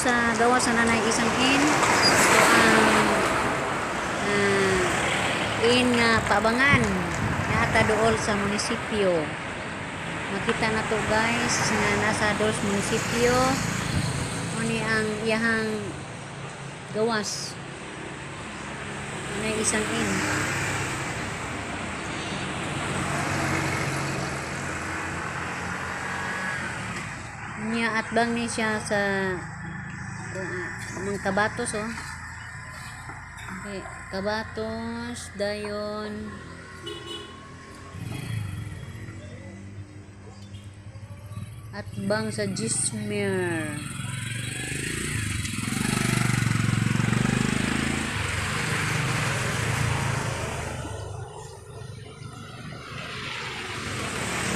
sa gawas sa nanay isang inn. Ito ang inn nga paabangan naata dool sa munisipyo. Makita na to, guys, nga nasa dool sa munisipyo. Mao ang iyahang gawas. Nanay isang inn. Nya atbang ni siya sa mga kabatos, oh. Okay, kabatos dayon atbang sa Gismere.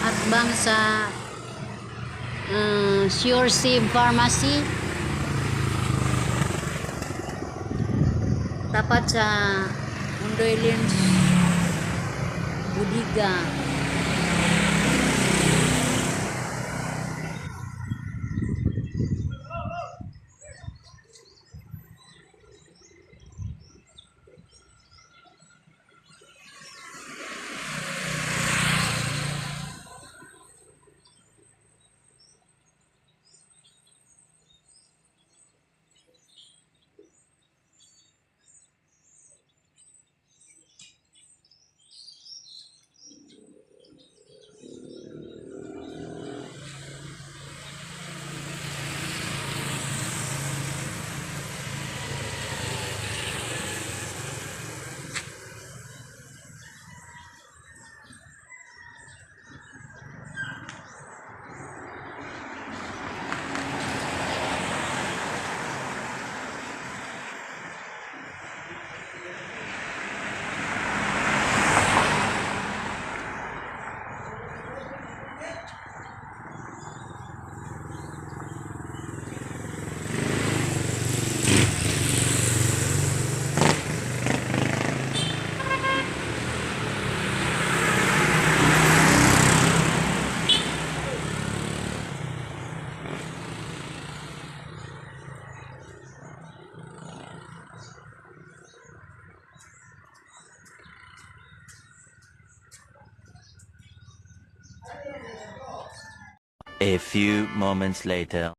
Atbang sa Sure Save Pharmacy. Tapat sa Undoy Lins Budiga. A few moments later.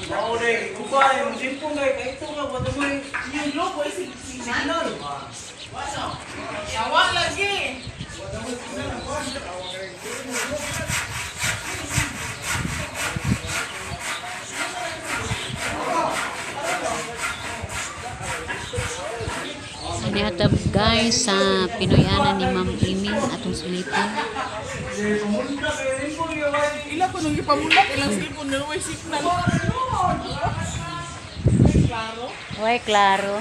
Oo, day. Kubay, yung cellphone day. Kaya ito nga, wala mo yung logo, ay signal. Awa lagi. Nihatag, guys, sa Pinoy-ana ni Ma'am Amy atong silipon. Ila ko nung ipamulak ilang cellphone na way signal. Klaro. Way klaro.